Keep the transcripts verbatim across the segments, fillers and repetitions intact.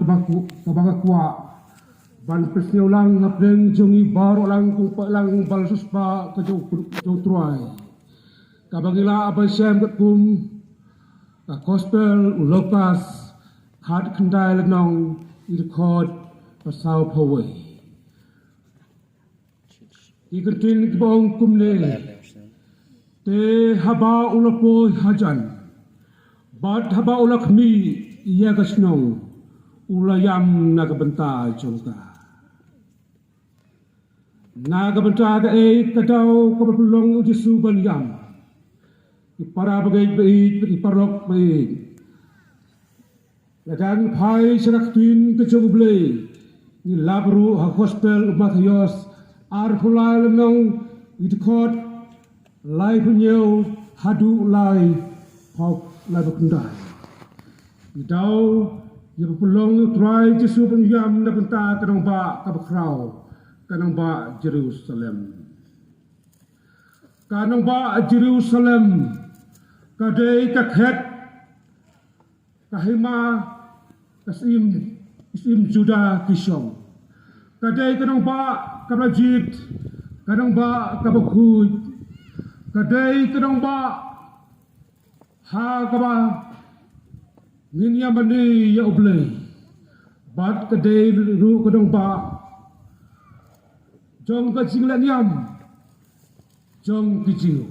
Ba ku, kaba nga kwah ban pynsngew lang hapdeng jong ngi baroh lang, kong peit lang ba la shu spah ka jong, jong Trai. Kaba ngi lah ban shem katkum ka Gospel u Lukas, khatkhyndai lynnong, i dkhot ba sawphew wei. Ki kyntien kiba ong kumne: Te haba u la poi hajan, bad haba u la khmih ïa ka shnong, u la ïam na ka bynta jong ka. Na ka bynta kaei ka daw kaba pynlong u Jisu ban ïam? Ki para bangeit baieit, ki paralok baieit, lada ngi phai sha ka ktien ka jong U Blei, ngi lap ruh ha Gospel u Mathaios arphew lai lynnong, i dkhot laiphew hynñiew haduh laiphew, laiphew khyndai. Ngi daw ïa ba pynlong u Trai Jisu ban ïam na bynta ka nongbah kaba khraw, ka nongbah Jerusalem. Ka nongbah Jerusalem ka dei ka khet, ka hima, ka syiem, syiem Judah ki shong. Ka dei ka nongbah kaba la jied, ka nongbah kaba khuid. Ka dei ka nongbah ha kaba ngin ïa mane ïa U Blei. Bad ka dei ruh ka nongbah jong ka jingleh niam jong ki Jiw.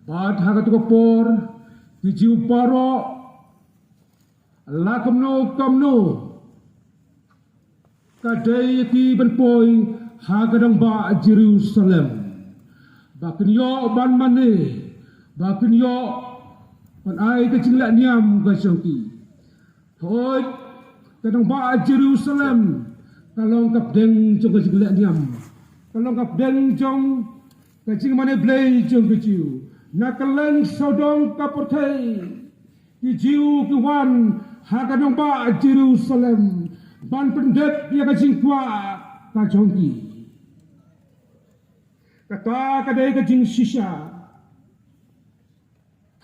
Bad ha kato ka por, ki Jiw baroh, la kumno kumno, ka dei ïa ki ban poi ha ka nongbah Jerusalem, ba kin ïoh ban mane, ba kin ïoh ban ai ka jingleh niam ka jong ki. Hooid, ka nongbah Jerusalem ka long ka pdeng jong ka jingleh niam, ka long ka pdeng jong ka jingmane Blei jong ki Jiw. Na kylleng sawdong ka pyrthei, ki Jiw ki wan ha ka nongbah Jerusalem ban pyndep ïa ka jingkwah ka jong ki. Kata ka dei ka jingshisha.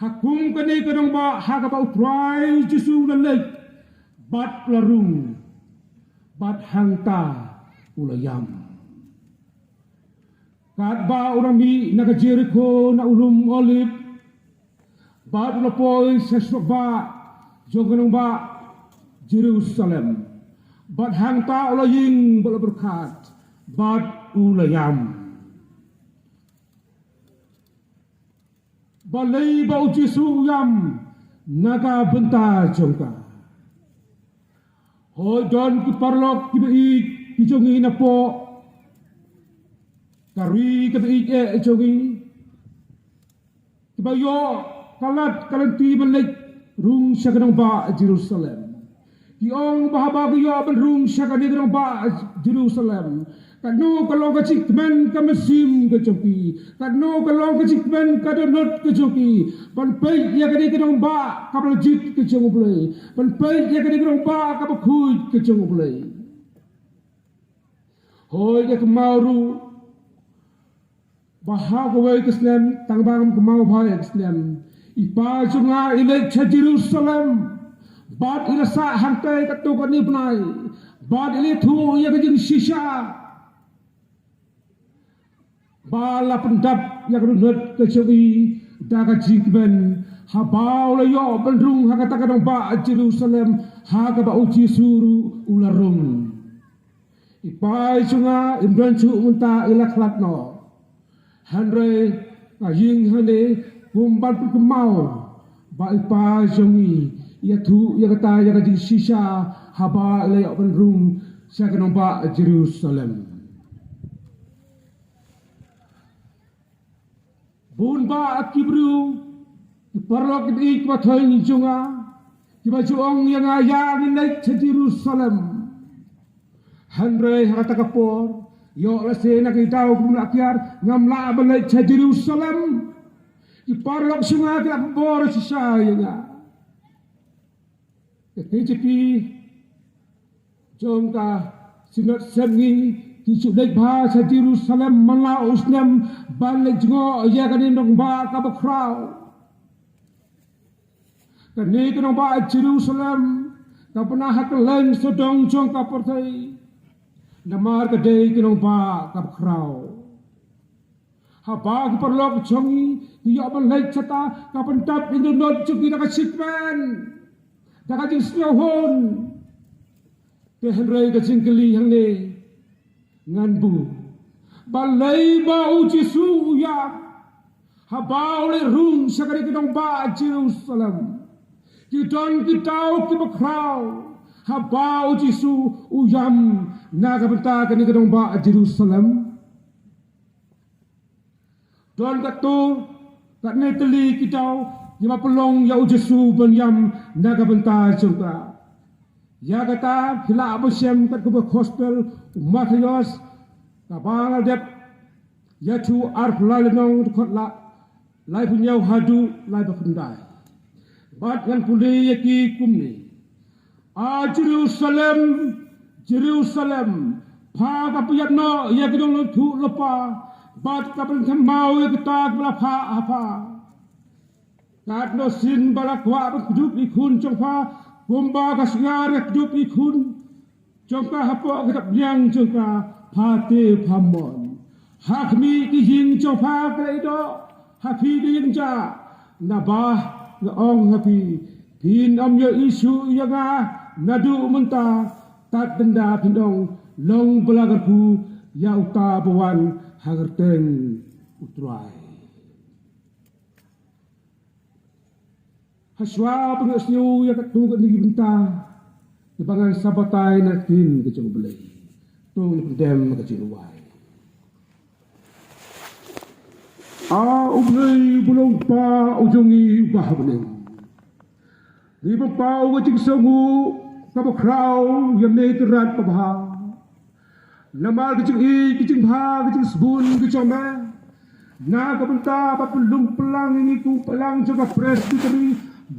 Ha kum kane ka nongbah ha kaba u Trai Jisu u la leit bad u la rung, bad hangta u la ïam. Katba u la mih na ka Jerikho na u lum Olib, bad u la poi sha surok bah jong ka nongbah Jerusalem, bad hangta u la ïeng bad u la pyrkhat, bad u la ïam. Balei ba u Jisu u ïam na ka bynta jong ka? Hooid, don ki paralok kiba ïeit ki jong ngi napoh ka ri kaba ïeit eh jong ngi, kiba ïoh ka lad ka lynti ban leit rung sha ka nongbah Jerusalem. Ki ong ba haba ki ïoh ban rung sha kane ka nongbah Jerusalem, katno ka long ka jingkmen ka mynsiem ka jong ki, katno ka long ka jingkmen ka dohnud ka jong ki ban peit ïa kane ka nongbah kaba la jied ka jong U Blei, ban peit ïa kane ka nongbah kaba khuid ka jong U Blei. Hooid, nga kynmaw ruh ba ha kawei ka snem, tang ba ngam kynmaw bha ïa ka snem, i pa jong nga i leit sha Jerusalem, bad i la sah hangtei katto katne bnai, bad i la ïathuh ïa ka jingshisha, ba la pyndap ïa ka dohnud ka jong i da ka jingkmen, haba u la ïoh ban rung ha kata ka nongbah Jerusalem, ha kaba u Jisu ruh u la rung. I pa jong nga im don shuh mynta, i la khlad noh. Hynrei nga ïeng hangne kum ban pynkynmaw ba i pa jong ngi i ïathuh ïa kata ïa ka jingshisha haba i la ïoh ban rung sha ka nongbah Jerusalem. Bun bah ki briew, ki paralok kiba ïeit kiba thoh jong nga, kiba ju ong ïa nga, ïa ngin leit sha Jerusalem. Hynrei ha kata ka por, ïoh lehse na ki daw kum la kiar, ngam lah ban leit sha Jerusalem. Ki paralok jong nga ki la bor shisha ïa nga. Ka K J P jong ka Synod Sepngi ki ju leit bha sha Jerusalem man la u snem ban leit jngoh ïa kane ka nongbah kaba khraw. Kane ka nongbah Jerusalem ka bna ha kylleng sawdong jong ka pyrthei. Namar ka dei ka nongbah kaba khraw. Haba ki paralok jong ngi ki ïoh ban leit shata, ka pyndap ïa ki dohnud jong ki da ka jingkmen, da ka jingsngewhun. Te hynrei ka jingkylli hangne, ngan buh, balei ba u Jisu u ïap haba u leit rung sha kane ka nongbah Jerusalem? Ki don ki daw kiba khraw haba u Jisu u ïam na ka bynta kane ka nongbah Jerusalem. Don katto katne tylli ki daw kiba pynlong ïa u Jisu ban ïam na ka bynta jong ka. Ïa kata phi lah ban shem kat ka Gospel u Mathaios, kaba nga la dep ïathuh arphew lai lynnong, dkhot la laiphew hynñiew haduh laiphew khyndai. Bad ngan pule ïa ki kumne: A Jerusalem, Jerusalem, pha ka pynïap noh ïa ki nongïathuhlypa bad ka pynthymmai ïa kita kiba la phah ha pha. Katno sien ba la kwah ban kdup ïa ki khun jong pha kumba ka shyiar ka kdup ïa ki khun jong ka hapoh ka dap liang jong ka, pha te pha mon. Ha khmih ka ïing jong pha ka la ïehnoh ha phi ka ïing jah. Naba nga ong ha phi, phin ym ïohi shuh ïa nga naduh mynta tad ynda phin ong, long ba la kyrkhu ïa uta ba wan ha kyrteng u Trai. Hashwa ban ïohsngew ïa katto katne ki bynta kiba ngan sa batai na ka ktien ka jong U Blei, to ngin pyndem ka jingrwai. A U Blei uba long Kpa u jong ngi uba ha bneng, ngi pynpaw ka jingsngewnguh kaba khraw ïa me Trai babha. Namar ka jingïeit, ka jingbha, ka jingsbun ka jong me, na ka bynta ba pynlum pynlang ïa ngi kum balang jong ka Presbytery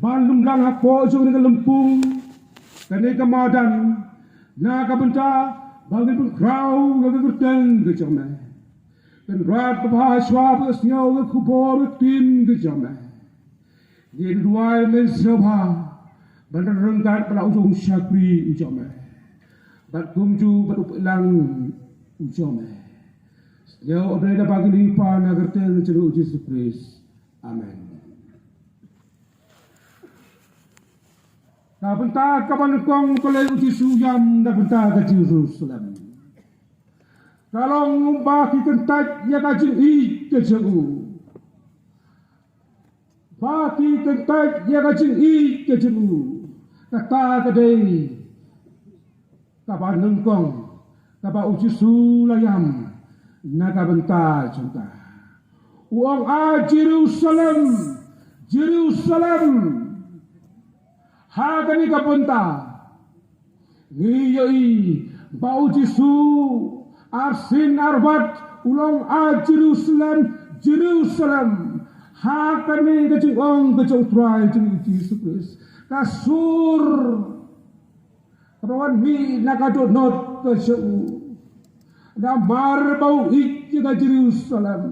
ban lum lang hapoh jong kane ka lympung, kane ka madan, na ka bynta ba ngin pynkhraw ïa ka kyrteng ka jong me. Trai babha, hashwa ban ïohsngew ïa ka khubor ka ktien ka jong me, ngin duwai mynsngew bha ban ryngkat bad la u jong u shakri u jong me, bad kumjuh bad u balang u jong me. Sngew, A Blei, naba ngi ïa pynpaw na ka kyrteng jong u Jisu Khrist. Amen. Ka bynta kaba nyngkong, balei u Jisu u ïam na bynta ka Jerusalem? Ka long ba ki kyntait ïa ka jingïeit ka jong u. Ba ki kyntait ïa ka jingïeit ka jong u. Kata ka dei kaba nyngkong kaba u Jisu u la ïam na ka bynta jong ka. U ong, "A Jerusalem, Jerusalem." Ha kane ka bynta ngi ïohi ba u Jisu arsien arwat u la ong, "A Jerusalem, Jerusalem." Ha kane ka jingong ka jong u Trai jong ngi u Jisu Khrist, ka sur kaba wan mih na ka dohnud ka jong u, namar ba u ïeit ïa ka Jerusalem.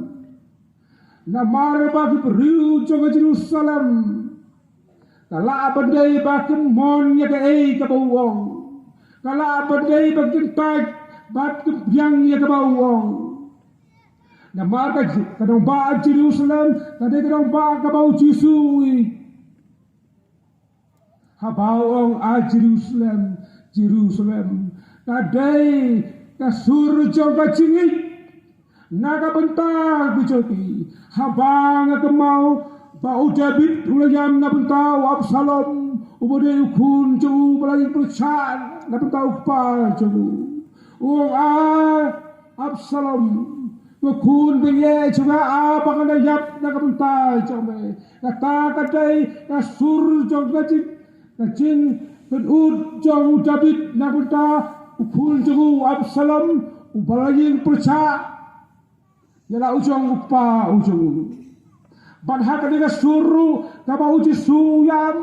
Namar ba ki briew jong ka Jerusalem ka lah ban dei ba kim mon ïa kaei kaba u ong. Ka lah ban dei ba kim kyntait bad kim pdiang ïa kaba u ong. Namar ka, ka nongbah Jerusalem ka dei ka nongbah kaba u Jisu u ïeit. Haba u ong, "A Jerusalem, Jerusalem," ka dei ka sur jong ka jingïeit na ka bynta ka jong ki. Haba nga kynmaw ba u David u la ïam na bynta u Absalom, uba dei u khun jong u, ba la ïeng pyrshah na bynta u kpa jong u. U ong, "A Absalom, ko khun ba ïeit jong nga, a ba ngan da ïap na ka bynta jong me." Kata ka dei ka sur jong ka jing, ka jingpynut jong u David na ka bynta u khun jong u Absalom, uba la ïeng pyrshah ïa la u jong u kpa u jong u. Bad ha kane ka sur ruh kaba u Jisu u ïam,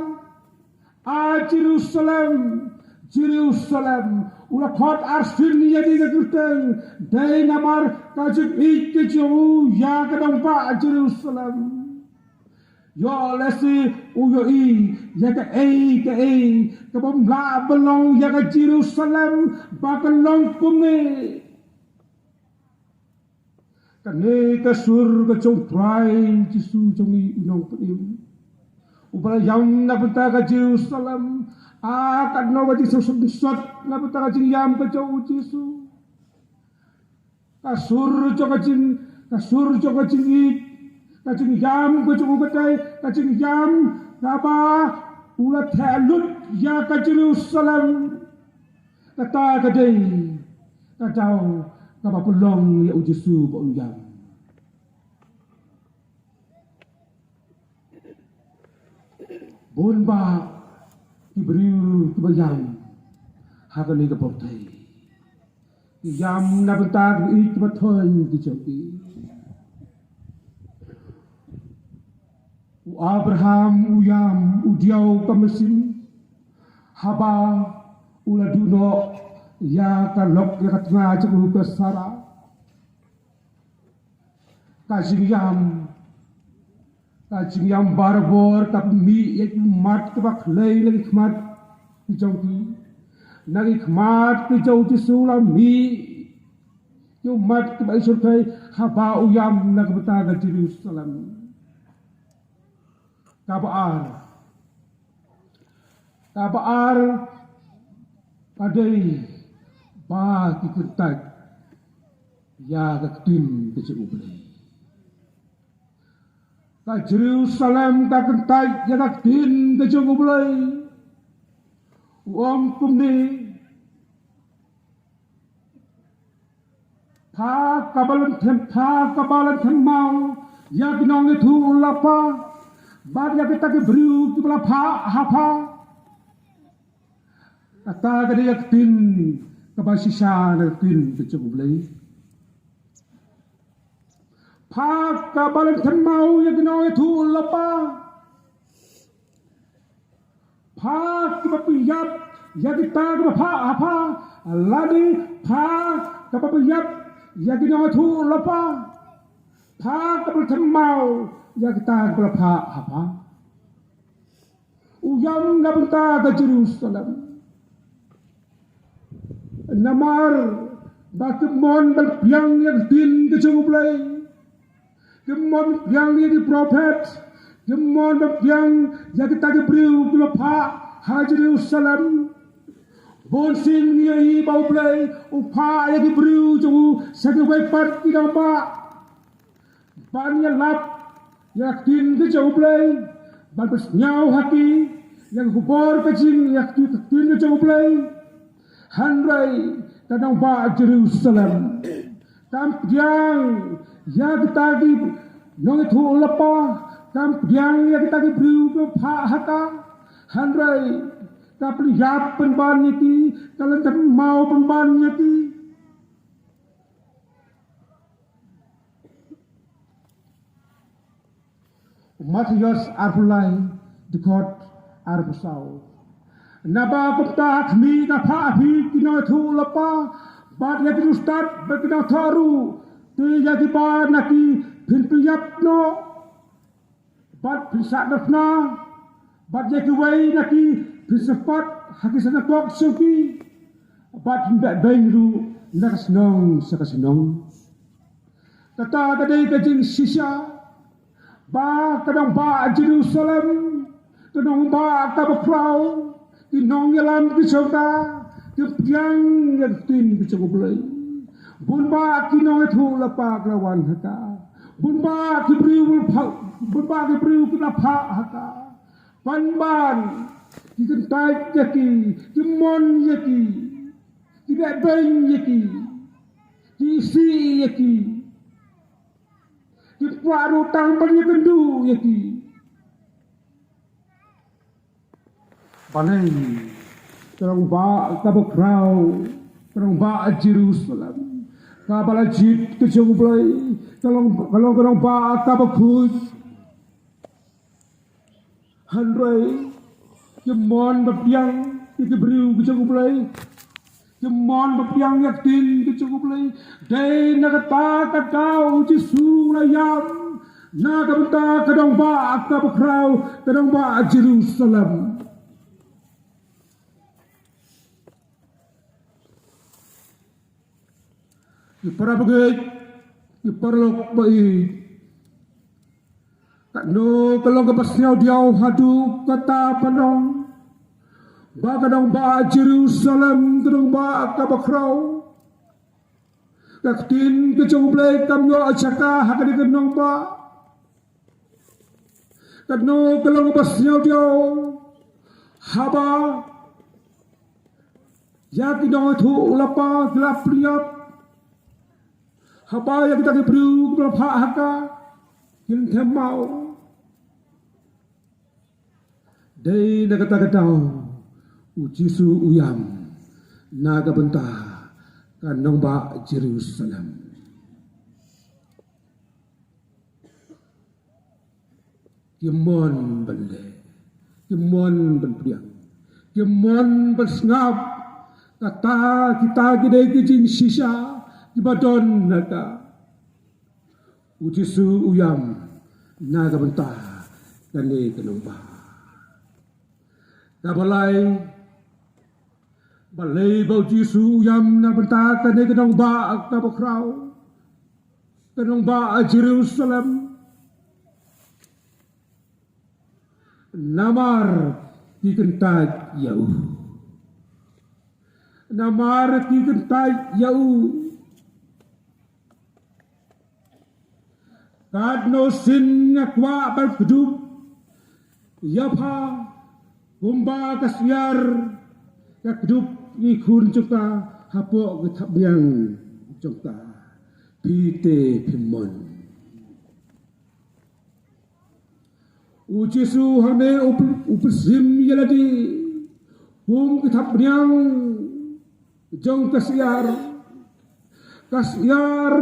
"A Jerusalem, Jerusalem," u la khot arsien ïa kane ka kyrteng, dei namar ka jingïeit ka jong u ïa ka nongbah Jerusalem. Ïoh lehse u ïohi ïa kaei kaei kaba ym lah ban long ïa ka Jerusalem ba kan long kumne. Kane ka sur ka jong u Trai Jisu jong ngi u nongpynim, uba la ïam na ka bynta ka Jerusalem. A katno ka jingsngewsih na ka bynta ka jingïam ka jong u Jisu. Ka sur jong ka jing, ka sur jong ka jingïeit, ka jingïam ka jong u katei, ka jingïam kaba u la theh lut ïa ka Jerusalem. Kata ka dei ka daw kaba pynlong ïa u Jisu ba un ïam. Bun bah ki briew kiba ïam ha kane ka pyrthei. Ki ïam na ka bynta ki ïeit kiba thoiñ ki jong ki. U Abraham u ïam, u diaw ka mynsiem haba u la duh noh ïa ka lok, ïa ka tnga jong u, ka Sara. Ka jingïam, ka jingïam barabor ka pynmih ïa ki ummat kiba khlei na ki khmat ki jong ki. Na ki khmat ki jong u Jisu la mih ki ummat kiba i shyrkhei haba u ïam na ka bynta ka Jerusalem. Kaba ar, kaba ar ka dei ba ki kyntait ïa ka ktien ka jong U Blei. Ka Jerusalem ka kyntait ïa ka ktien ka jong U Blei. U ong kumne: Pha kaba lynthem, pha kaba lynthem maw ïa ki nongïathuhlypa bad ïa kita ki briew kiba la phah ha pha. Kata ka dei ka ktien kaba shisha na ka ktien ka jong U Blei. Pha kaba lynthem maw ïa ki nongïathuhlypa. Pha kaba pynïap ïa kita kiba phah ha pha, lane pha kaba pynïap ïa ki nongïathuhlypa. Pha kaba lynthem maw ïa kita kiba la phah ha pha. U ïam na bynta ka Jerusalem. Namar ba kim mon ban pdiang ïa ka ktien ka jong U Blei. Kim mon ban pdiang ïa ki prophet. Kim mon ban pdiang ïa kita ki briew kiba la phah ha Jerusalem. Bun sien ngi ïohi ba U Blei u phah ïa ki briew jong u sha kiwei pat ki nongbah ban ïalap ïa ka ktien ka jong U Blei, ban pynsngew ha ki ïa ka khubor ka jing, ïa ka ktien ka jong U Blei. Hynrei ka nongbah Jerusalem kam pdiang ïa kita ki nongïathuhlypa, kam pdiang ïa kita ki briew kiba phah ha ka. Hynrei ka pynïap pynban ïa ki, ka lynthem maw pynban ïa ki. Mathaios arphew lai, dkhot arphew saw. Naba kumta ha khmih, nga phah ha phi ki nongïathuhlypa bad ïa ki riewstad bad ki nongthoh ruh, te ïa kiba na ki phin pynïap noh bad phin sah dphna, bad ïa kiwei na ki phin sympat ha ki synagog jong ki, bad phin beh beiñ ruh na ka shnong sha ka shnong. Kata ka dei ka jingshisha ba ka nongbah Jerusalem, ka nongbah kaba khraw, ki nongïalam ki jong ka kim pdiang ïa ka ktien ka jong U Blei. Bun bah ki nongïathuhlypa ki la wan ha ka. Bun bah ki briew ba la phah, bun bah ki briew ki la phah ha ka. Pynban ki kyntait ïa ki, ki mon ïa ki, ki beh beiñ ïa ki, ki isih ïa ki, ki kwah ruh tang ban ïakynduh ïa ki. Balei ka nongbah kaba khraw, ka nongbah Jerusalem, kaba la jied ka jong U Blei, ka long, ka long ka nongbah kaba khuid. Hynrei kim mon ban pdiang ïa ki briew ki jong U Blei. Kim mon ban pdiang ïa ka ktien ki jong U Blei. Dei na kata ka daw U Jisu u la ïam Na ka bynta ka nongbah ka bakhraw, ka nongbah Jerusalem. Ki para bangeit, ki paralok ba ïeit. Katno ka long kaba sngewdiaw haduh katta ban ong ba ka nongbah Jerusalem, ka nongbah ka bakhraw. Ka ktien ka jong U Blei kam ïoh jaka ha kane ka nongbah. Katno ka long kaba sngewdiaw haba ïa ki nongïathuhlypa ki la pynïap, haba ïa kita ki briew kiba la phah ha ka, ki la them maw. Dei na kata ka daw U Jisu u ïam na ka bynta ka nongbah Jerusalem. Ki mon ban leh, ki mon ban pdiang, ki mon ban sngap. Kata kita ki dei ki jingshisha kiba don na ka. U Jisu u ïam na ka bynta kane ka nongbah. Kaba lai, balei ba U Jisu u ïam na bynta kane ka nongbah ka bakhraw, ka nongbah Jerusalem? Namar ki kyntait ïa u. Namar ki kyntait ïa u. Katno sien nga kwah ban kdup ïa pha kumba ka syiar ka kdup ïa ki khun jong ka hapoh ka thapniang jong ka. Phi te phi mon. U Jisu hangne u pyn-, u pynsim ïa lade kum ki thapniang jong ka syiar. Ka syiar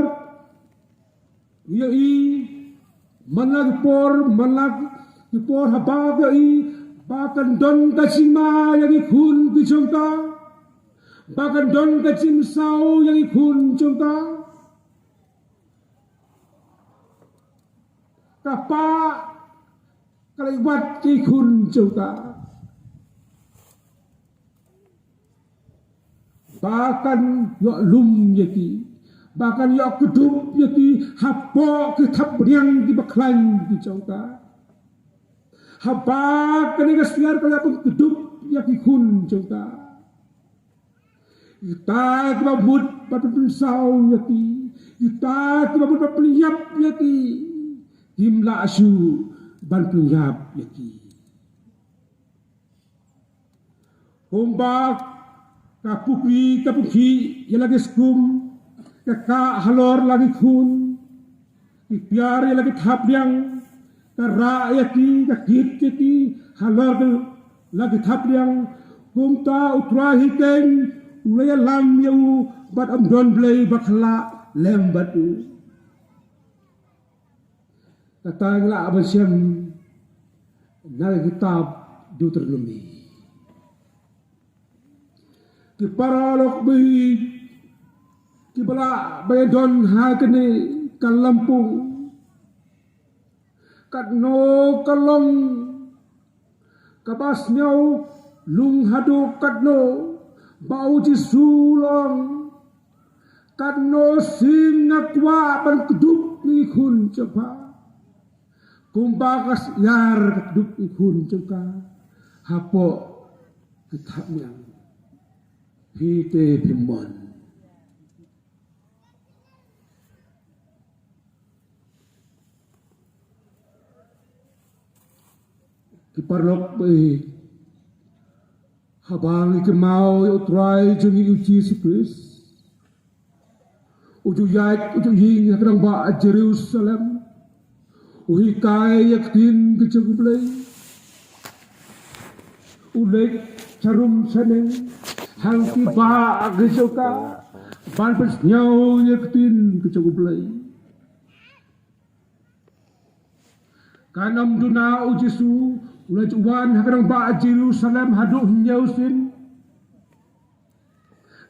ïohi man la ki por, man la ki por haba ka ïohi ba kan don ka jingma ïa ki khun ki jong ka, ba kan don ka jingmynsaw ïa ki khun jong ka. Ka pah ka la wad ki khun jong ka. Ba kan ïoh lum ïa ki, ba kan ïoh kdup ïa ki hapoh ki thapniang kiba khlaiñ ki jong ka. Haba kane ka syiar ka la pynkdup ïa ki khun jong ka. Kita kiba mut ban pynsaw ïa ki, kita kiba mut ban pynïap ïa ki, kim lah shuh ban pynïap ïa ki. Kumba ka pukri ka pynkhih ïa la ki skum, ka kah halor la ki khun, ki piar ïa la ki thapniang, ka rah ïa ki, ka kit ïa ki halor la ki thapniang. Kumta U Trai hi keiñ u la ïalam ïa u bad ym don blei ba khlah lem bad u. Kata ngi lah ban shem na ka kitab Deuteronomi. Ki paralok ba ïeit kiba lah ban ïadon ha kane ka lympung. Katno ka long kaba sngewlung haduh katno ba U Jisu u ong, katno sien nga kwah ban kdup ïa ki khun jong pha kumba ka syiar ka kdup ïa ki khun jong ka hapoh ka thapniang. Phi te phi mon. Ki paralok ba ïeit, haba ngi kynmaw ïa U Trai jong ngi U Jisu Khrist, u ju ïaid, u ju ïeng ha ka nongbah Jerusalem, u hikai ïa ka ktien ka jong U Blei, u leit sharum shaneng ha ki bah ka jong ka ban pynsngew ïa ka ktien ka jong U Blei. Kan ym duna U Jisu u la ju wan ha ka nongbah Jerusalem haduh hynñiew sien.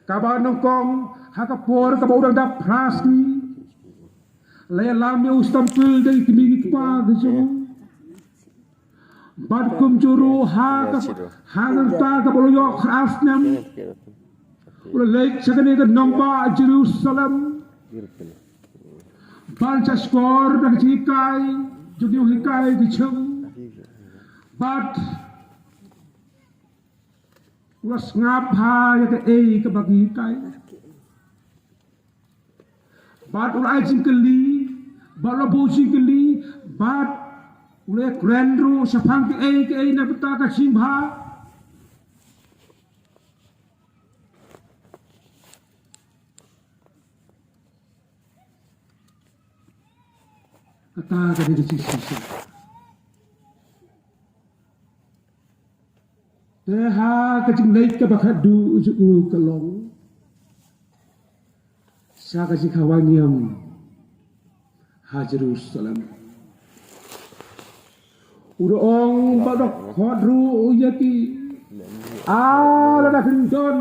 Kaba nyngkong, ha ka por kaba u dang dap phra sngi, La ïalam ïa u Stample da ki kmie ki kpa ki jong u. Bad kumjuh ruh ha ka, ha ka rta kaba u la ïoh khyndai snem, u la leit sha kane ka nongbah Jerusalem ban sa shkor da ka jinghikai jong ki nonghikai ki jong u. Bad u la sngap bha ïa kaei kaba ki hikai. Bad u la ai jingkylli, bad u la buh jingkylli, bad u la kren ruh shaphang kaei kaei na ka bynta ka jingbha. Kata ka dei ka jingshisha. Te ha ka jingleit kaba khatduh jong u ka long sha ka jingkhawai niam ha Jerusalem. U da ong bad u da khot ruh ïa ki, ah, lada phin don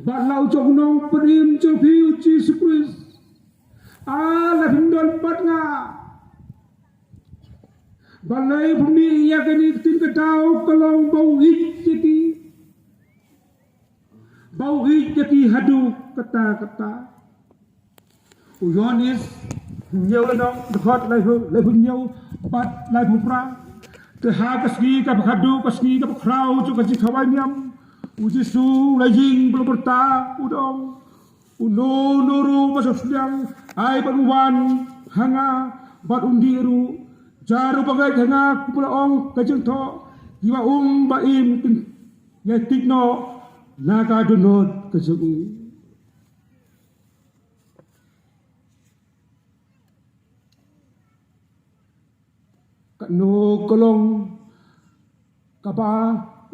bad la u jong u Nongpynim jong phi u Jisu Khrist, ah, lada phin don bad nga. Balei phim mih ïa kane ka ktien? Ka daw ka long ba u ïeit ïa ki, ba u ïeit ïa ki haduh katta katta. U Ïoannis hynñiew lynnong, dkhot laiphew, laiphew hynñiew bad laiphew phra. Te ha ka sngi kaba khatduh, ka sngi kaba khraw jong ka jingkhawai niam, u Jisu u la ïeng bad u la pyrta, u da ong, uno uno ruh uba sngewsynei, ai ban wan ha nga, bad un dih ruh. Jar uba ngeit ha nga, kumba la ong ka jingthoh, kiba um ba im kin ïaid noh na ka dohnud ka jong u. Kano ka long kaba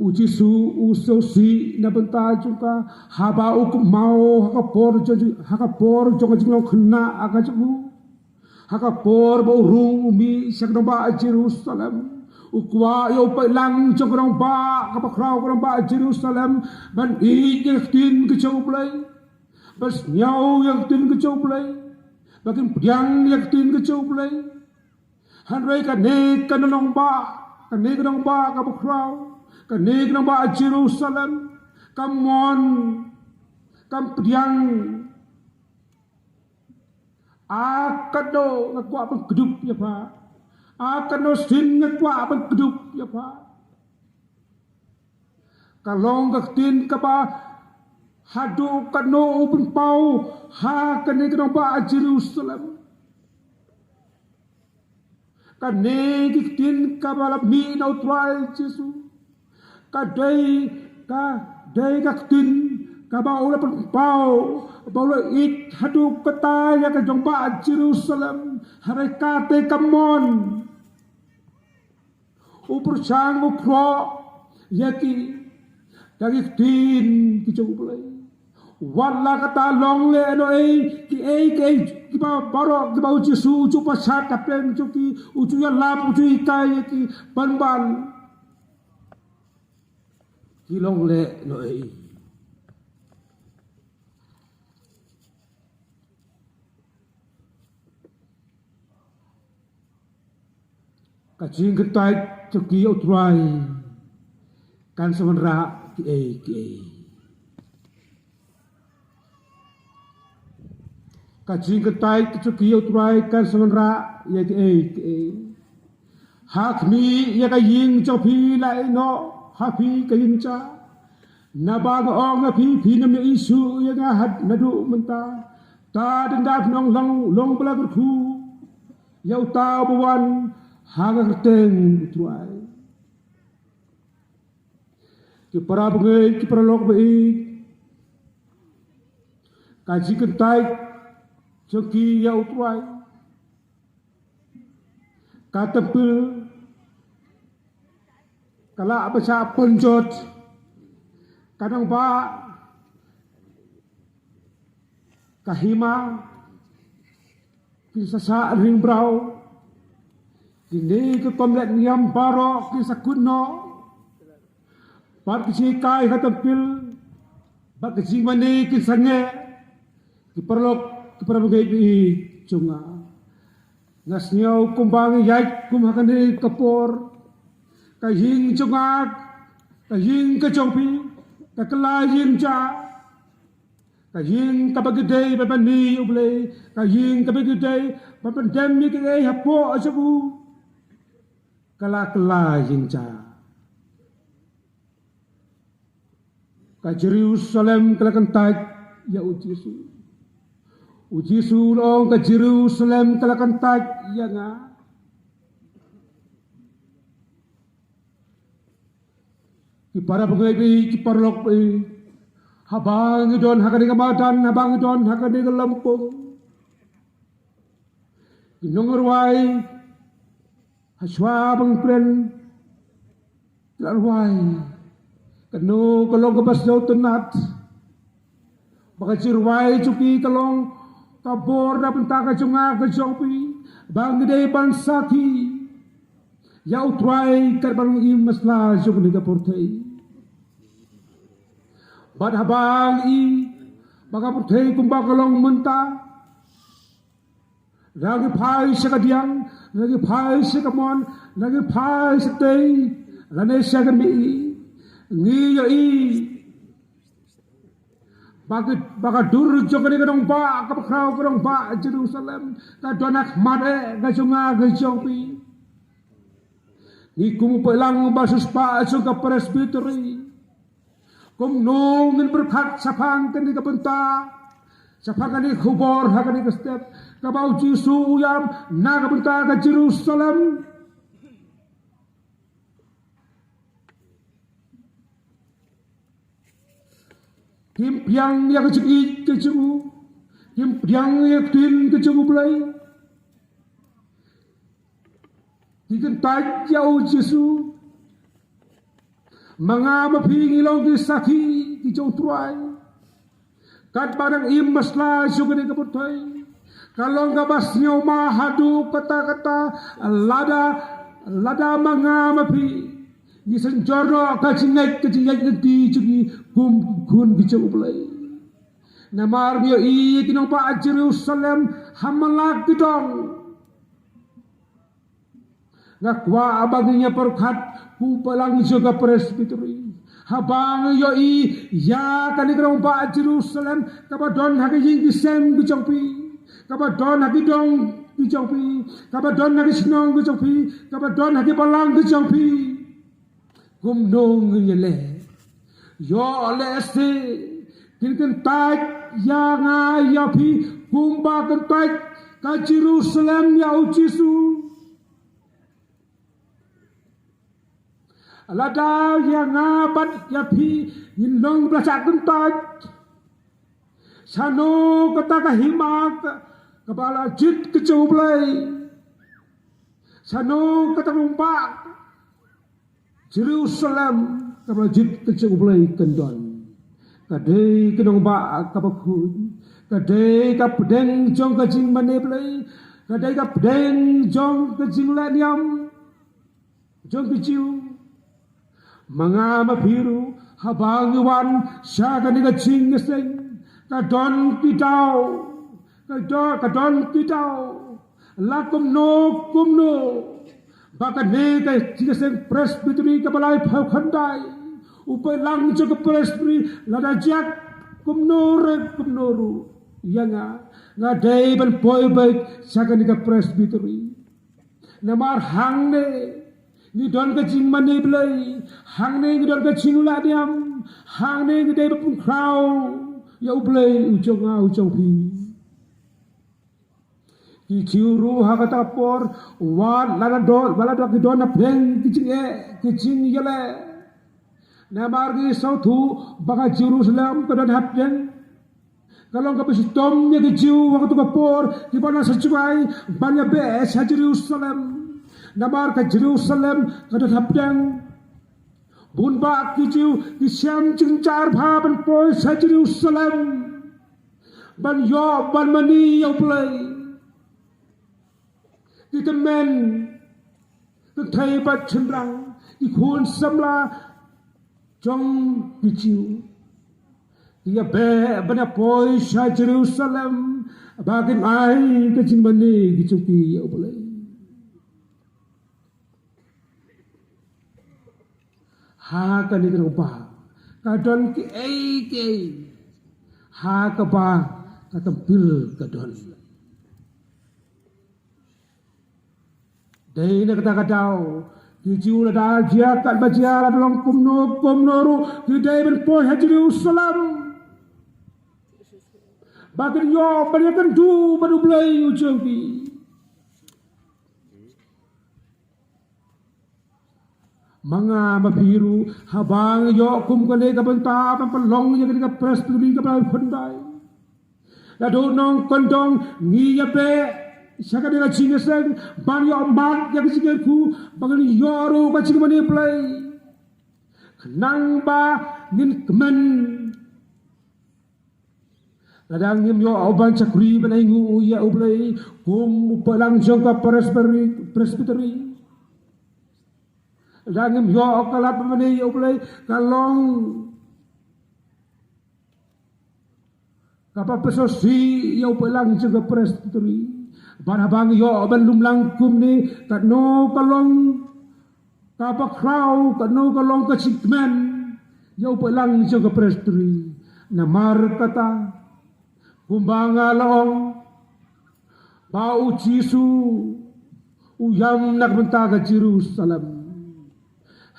u Jisu u sngewsih na bynta jong ka, haba u kynmaw ha ka por jong, ha ka por jong ka jinglong khynnah ka jong u, ha ka por ba u rung u mih sha ka nongbah Jerusalem, u kwah ïa u paidlang jong ka nongbah kaba khraw, ka nongbah Jerusalem, ban ïeit ïa ka ktien ka jong U Blei, ban sngew ïa ka ktien ka jong U Blei, ba kin pdiang ïa ka ktien ka jong U Blei. Hynrei kane ka nongbah, kane ka nongbah kaba khraw, kane ka nongbah Jerusalem, ka mon, kam pdiang. A kano nga kwah ban kdup ïa pha? A kano sien nga kwah ban kdup ïa pha? Ka long ka ktien kaba haduh kano u pynpaw ha kane ka nongbah Jerusalem. Kane ka ktien kaba la mih na U Trai Jisu, ka dei, ka dei ka ktien kaba u la pynpaw ba u la ïeit haduh katta ïa ka nongbah Jerusalem. Hynrei kata ka mon, u pyrshang u khroh ïa ki da ki ktien ki jong U Blei. Wat la kata long lehnohei, kiei kiei kiba baroh kiba u Jisu u ju pynshad hapdeng jong ki, u ju ïalap, u ju hikai ïa ki ban ban, ki long lehnohei. Ka jingkyntait jong ki ïa U Trai kan sa wanrah kiei kiei. Ka jingkyntait jong ki ïa U Trai kan sa wanrah ïa kiei kiei. Ha khmih ïa ka ïing jong phi, la ïehnoh ha phi ka ïing ja. Naba nga ong ïa phi, phin ym ïohi shuh ïa nga naduh mynta tad haduh phin ong, long, long ba la kyrkhu ïa uta uba wan ha ka kyrteng U Trai. Ki para bangeit, ki paralok ba ïeit, ka jingkyntait jong ki ïa U Trai. Ka templ ka lah ban shah pynjot, ka nongbah, ka hima, kin sa shah ring brau. Kine ki rukom leh niam baroh kin sa kut noh, bad ki jinghikai ha templ bad ki jingmane kin sa ngeh. Ki paralok, ki para bangeit ba ïeit jong nga, Nga sngew kumba nga ïaid kum ha kane ka por. Ka ïing jong nga, ka ïing ka jong phi, ka kylla ïing ja. Ka ïing kaba ki dei ban pyni ïa U Blei, ka ïing kaba ki dei ban pyndem ïa kiei hapoh jong u. Ka la kylla ïing ja. Ka Jerusalem ka la kyntait ïa U Jisu. U Jisu u la ong ka Jerusalem ka la kyntait ïa nga. Ki para bangeit, ki paralok, haba ngi don ha kane ka madan, haba ngi don ha kane ka lympung, ki nongrwai, hashwa ba ngi kren, ki la rwai. Kano ka long kaba sngewtynnat, ba ka jingrwai jong ki ka long ka bor na bynta ka jong nga ka jong phi, ba ngi dei ban sakhi ïa U Trai katba ngi im ha sla jong kane ka pyrthei. Bad haba ngi i ba ka pyrthei kumba ka long mynta, la ngi phai sha kadiang, la ngi phai sha kamon, la ngi phai shatei, lane sha kamiei, ngi ïohi ba ka, ba ka dur jong kane ka nongbah kaba khraw, ka nongbah Jerusalem, ka don ha khmat eh ka jong nga ka jong phi. Ngi kum u paidlang ba siewspah jong ka Presbytery, kumno ngin pyrkhat shaphang kane ka bynta, shaphang kane ka khubor ha kane ka step, kaba U Jisu u ïam na ka bynta ka Jerusalem? Kim pdiang ïa ka jingïeit ka jong u, kim pdiang ïa ka ktien ka jong U Blei. Ki kyntait ïa U Jisu. Ma nga ma phi ngi long ki sakhi ki jong U Trai. Katba dang im ha sla jong kane ka pyrthei, ka long kaba sngewma haduh katta katta lada, lada ma nga ma phi ngi synjor noh ka jingngeit, ka jingngeit lynti jong ngi kum khun ki jong U Blei. Namar ngi ïohi ki nongbah Jerusalem ha man la ki dong. Nga kwah ba ngin ïa pyrkhat kum u paidlang jong ka Presbytery, haba ngi ïohi ïa kane ka nongbah Jerusalem kaba don ha ki ïing ki sem ki jong phi, kaba don ha ki dong ki jong phi, kaba don ha ki shnong ki jong phi, kaba don ha ki balang ki jong phi. Kumno ngin ïaleh? Ïoh lehse kin kyntait ïa nga ïa phi kumba kyntait ka Jerusalem ïa U Jisu. Lada ïa nga bad ïa phi ngin long ba la shah kyntait, shano kata ka hima ka, kaba la jied ka jong U Blei? Shano kata ka nongbah Jerusalem kaba la jied ka jong U Blei kan don? Ka dei ka nongbah kaba khuid, ka dei ka pdeng jong ka jingmane Blei, ka dei ka pdeng jong ka jingleh niam jong ki Jiw. Ma nga ma phi ruh haba ngi wan sha kane ka jingïaseng, ka don ki daw, ka don, ka don ki daw la kumno kumno ba kane ka jingïaseng Presbytery kaba laiphew khyndai, u paidlang jong ka Presbytery, lada jied kumno re kumno ruh ïa nga, nga dei ban poi beit sha kane ka Presbytery. Namar hangne ngi don ka jingmane Blei, hangne ngi don ka jingleh niam, hangne ngi dei ban pynkhraw ïa U Blei u jong nga u jong phi. Ki Jiw ruh ha kata ka por, wat la don, wat la don ki don hapdeng ki jingeh ki jingïaleh. Namar ki sngewthuh ba ka Jerusalem ka don hapdeng. Ka long kaba shitom ïa ki Jiw ha kata ka por kiba nang sa jngai ban ïa beh sha Jerusalem. Namar ka Jerusalem ka don hapdeng. Bun bah ki Jiw ki shem jingjynjar bha ban poi sha Jerusalem ban ïoh ban mane ïa U Blei. Ki tymmen kynthei bad shynrang, ki khun samla jong ki Jiw, ki ïa beh ban ïa poi sha Jerusalem ba kin ai ka jingmane ki jong ki ïa U Blei. Ha kane ka nongbah ka don kiei kiei ha kaba ka tymmen ka don. Dei na kata ka daw ki Jiw lada jia katba jia, lada long kumno kumno ruh, ki dei ban poi ha Jerusalem ba kin ïoh ban ïakynduh bad U Blei u jong ki. Ma nga ma phi ruh, haba ngi ïoh kum kane ka bynta ban pynlong ïa kane ka Presbytery kaba la khundai, la duh nongkyndong ngi ïa beh sha kane ka jingïaseng ban ïoh mad ïa ka jingkyrkhu ba ngin ïoh ruh ka jingmane Blei, khnang ba ngin kmen. Lada ngim ïoh ban shakri ban ainguh ïa U Blei kum u paidlang jong ka Presbytery, Presbytery, lada ngim ïoh ka lad ban mane ïa U Blei, ka long kaba pynshoi ïa u paidlang jong ka Presbytery. Bad haba ngi ïoh ban lum lang kumne, katno ka long kaba khraw, katno ka long ka jingkmen ïa u paidlang jong ka Presbytery. Namar kata, kumba nga la ong, ba U Jisu u ïam na ka bynta ka Jerusalem.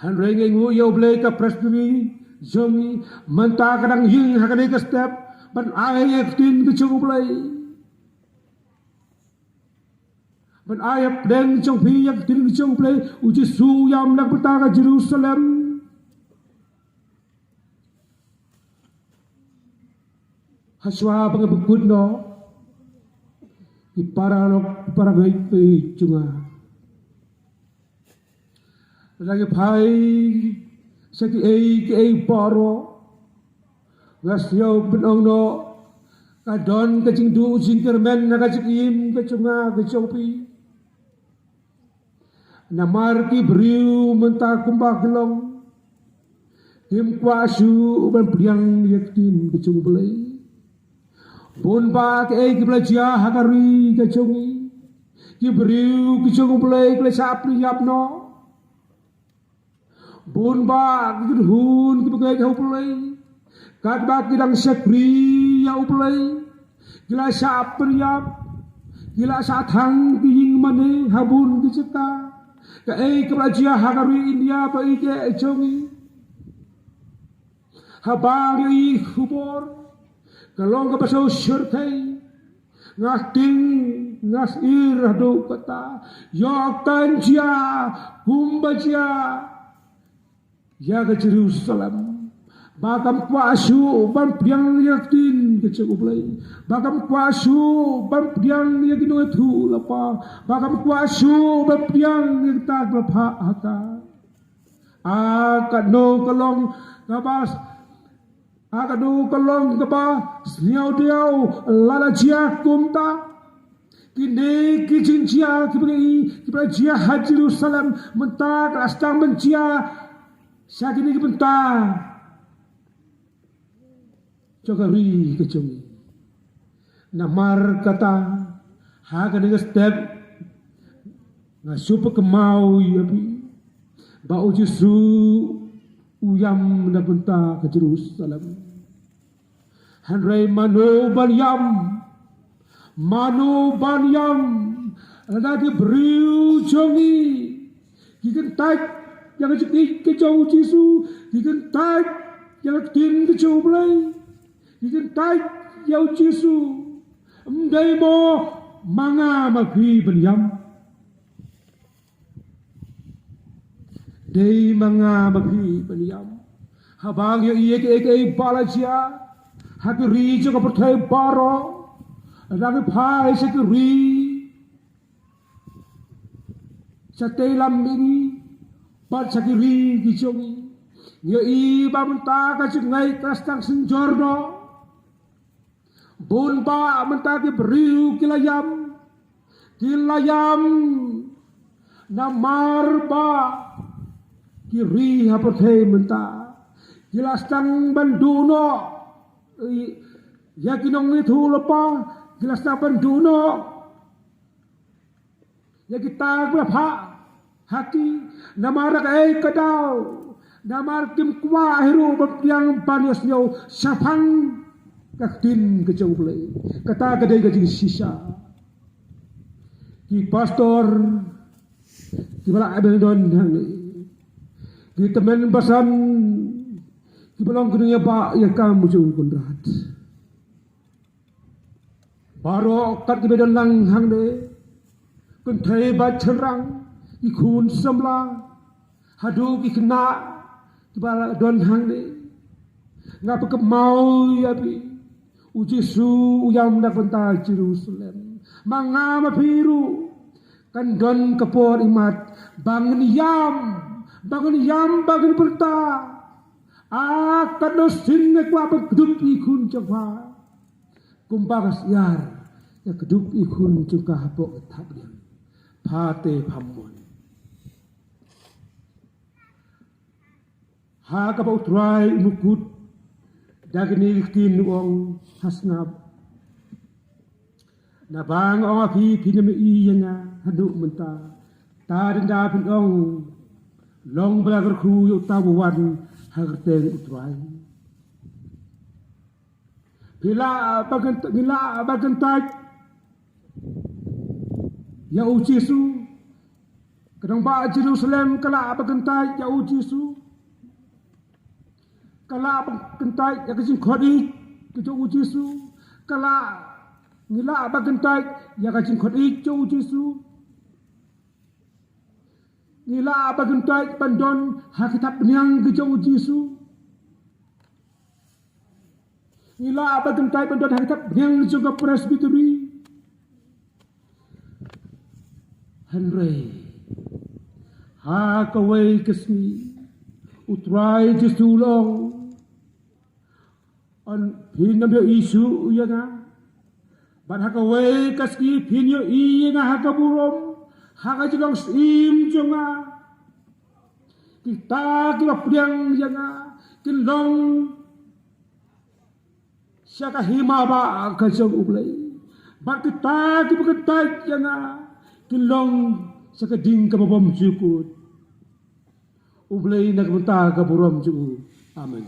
Hynrei ngi ainguh ïa U Blei, ka Presbytery jong ngi mynta ka dang ïeng ha kane ka step ban ai ïa ka ktien ka jong U Blei, ban ai hapdeng jong phi ïa ka ktien ka jong U Blei. U Jisu u ïam na ka bynta ka Jerusalem. Hashwa ba ngi pynkut noh, ki para lok, ki para bangeit jong nga, lada ngi phai sha kiei kiei baroh, nga sngew ban ong noh, ka don ka jingduh jingkyrmen ha ka jingim ka jong nga ka jong phi. Namar ki briew mynta kumba ki long, kim kwah shuh ban pdiang ïa ka ktien ka jong U Blei. Bun bah kiei kiba la jia ha ka ri ka jong ngi, ki briew ki jong U Blei ki la shah pynïap noh. Bun bah ki kynhun kiba ngeit ha U Blei, katba ki dang shakri ïa U Blei, ki la shah pynïap, ki la shah thang ki ïing mane ha bun ki jaka. Kaei kaba la jia ha ka ri India ba ïeit jong ngi, haba ngi ïohi khubor, ka long kaba sngewsih. Nga tieng, nga sngewsih haduh katta, ïoh kan jia kumba jia ïa ka Jerusalem. Ba kam kwah shuh ban pdiang ïa ka ktien ka jong U Blei, ba kam kwah shuh ban pdiang ïa ki nongïathuhlypa, ba kam kwah shuh ban pdiang ïa kita kiba la phah ha ka. A katno ka long kaba, a katno ka long kaba sngewdiaw lada jia kumta. Kine ki jingjia kiba ngi, kiba la jia ha Jerusalem mynta ka la sdang ban jia sha kine ki bynta jong ka ri ka jong ngi. Namar kata, ha kane ka step, nga shu pynkynmaw ïa phi ba U Jisu u ïam na bynta ka Jerusalem. Hynrei mano ban ïam, mano ban ïam lada ki briew jong ngi ki kyntait ïa ka jingïeit ka jong U Jisu, ki kyntait ïa ka ktien ka jong U Blei, ki kyntait ïa U Jisu. Ym dei mo ma nga ma phi ban ïam. Dei ma nga ma phi ban ïam. Haba ngi ïohi ïa kiei kiei ba la jia ha ki ri jong ka pyrthei baroh, lada ngi phai sha ki ri shatei lam mihngi bad sha ki ri ki jong ngi, ngi ïohi ba mynta ka jingngeit ka sdang synjor noh. Bun bah mynta ki briew ki la ïam, ki la ïam namar ba ki ri ha pyrthei mynta ki la sdang ban duh noh ïa ki nongïathuhlypa, Ki la sdang ban duh noh ïa kita kiba la phah ha ki, namar kaei ka daw, namar kim kwah hi ruh ban pdiang ban ïohsngew shaphang ka ktien ka jong U Blei. Kata ka dei ka jingshisha. Ki pastor kiba la ïa ban don hangne, ki tymmen basan kiba long ki nongïabah ïa ka kam jong U Kynrad. Baroh kat kiba don lang hangne, kynthei bad shynrang, ki khun samla, haduh ki khynnah kiba don hangne, nga pynkynmaw ïa phi, U Jisu u ïam na ka bynta Jerusalem. Ma nga ma phi ruh kan don ka por imat ba ngin ïam, ba ngin ïam, ba ngin pyrta, a katno sien nga kwah ban kdup ïa i khun jong pha, kumba ka syiar ka kdup ïa i khun jong ka hapoh ka thapniang. Pha te pham mon. Ha kaba U Trai u mukut da kine ki ktien u ong, ha sngap. Naba nga ong ha phi, phin ym ïohi ïa nga haduh mynta. Tad ynda phin ong, long ba la kyrkhu ïa uta uba wan ha ka kyrteng U Trai. Phi lah ba kyn-, ngi lah ba kyntait ïa U Jisu. Ka nongbah Jerusalem ka lah ba kyntait ïa U Jisu. Ka lah ba kyntait ïa ka jingkhot ïeit ka jong U Jisu. Ka lah, ngi lah ba kyntait ïa ka jingkhot ïeit jong U Jisu. Ngi lah ba kyntait ban don ha ki thapniang ka jong U Jisu. Ngi lah ba kyntait ban don ha ki thapniang jong ka Presbytery. Hynrei ha kawei ka sngi U Trai Jisu u la ong, phin ym ïohi shuh ïa nga. Bad ha kawei ka sngi phin ïohi ïa nga ha ka burom, ha ka jinglong syiem jong nga. Kita kiba pdiang ïa nga kin long sha ka hima ba ka jong U Blei. Bad kita kiba kyntait ïa nga kin long sha ka ding kaba bymjukut. U Blei na ka bynta ka burom jong u. Amen.